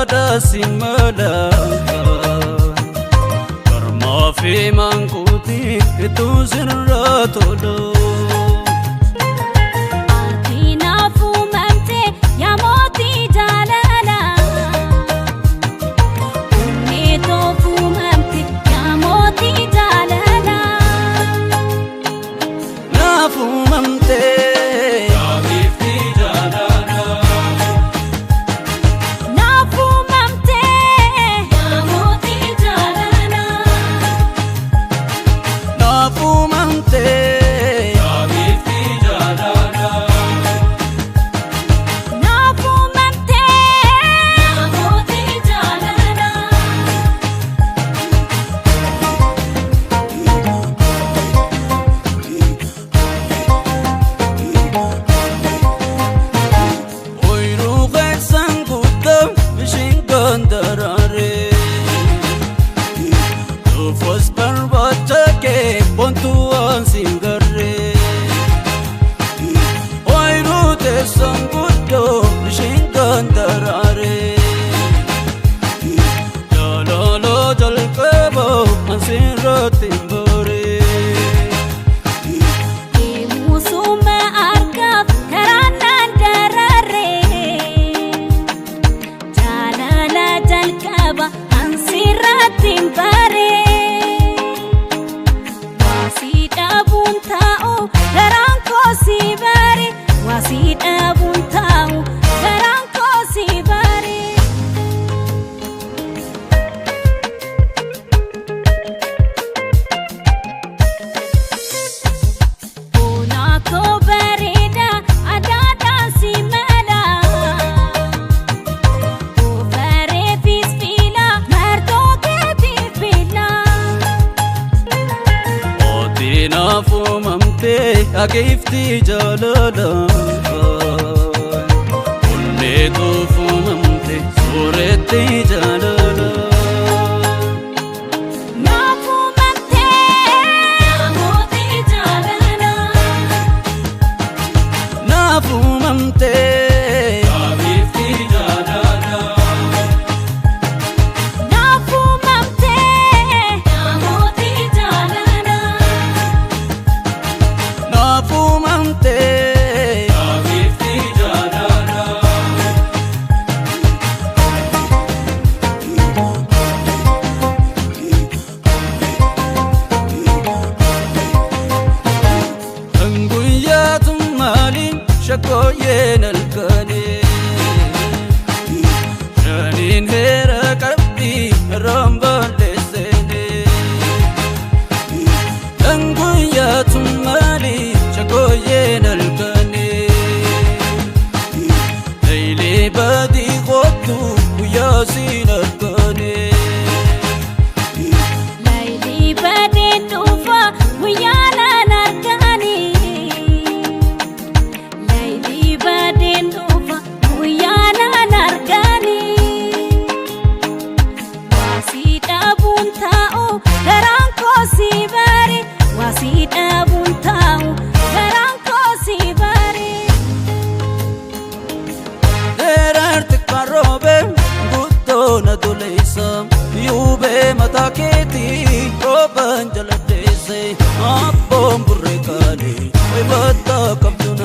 Adaadhaa si mala Karmaa fi maanguutii ituu sirraa tolu. Ati naaf uumamte yaa mootii jaalala. Onnee toof uumamte yaa mootii jaalala. Naaf uumamte yaa giiftii jaalala. Naaf uumamte yaa mootii jaalala. Naaf uumamte yaa giiftii jaalala. Naaf uumamte yaa mootii jaalala. Ooyiruu keessan guddaa ishiin gandaraaree. Tufas barbaacha kee bontuu waan siin garree. Ooyiruu teessan guddoo ishiin gandaraaree. Jaalala jalqaboo asirratti hin baree. Deemuusuma argaaf karaan naan daraaree. Jaalala jalqaba ansirratti hin baree. Waasii dhabuun taa'u garaan koo si bare. Waasii dhabuun taa'u garaan koo si bare. Boona koo bareeda adaadhaan si mala. Goofareefis fila martoo keetiif fila. Mootii naaf uumamte yaa giiftii jaalala. Onnee toof uumamte sooretti jaalala. Naaf uumamte yaa mootii jaalala. Naaf uumamte yaa giiftii jaalala. Naaf uumamte yaa mootii jaalala. Naaf uumamte yaa giiftii jaalala. Guyyaatu maaliin shakkooyyeen halkanii Shaniin heera qabdii irraan balleessanii. Guyyaatu maaliin shakkooyyeen halkanii Leeyilee badii kootu guyyaa siin halkanii. Laayilii badeen dhufa guyyaa naan arganii. Laayilii badeen dhufa guyyaa naan arganii. Waasii dhabuun taa'u garaan koo si bare. Waasii dhabuun taa'u garaan koo si bare. Dheerarti kan roobe guddoo na toleessa yuubee mataa keetii rooban jala deesse abboon burree kaanii wayibatta qabdu.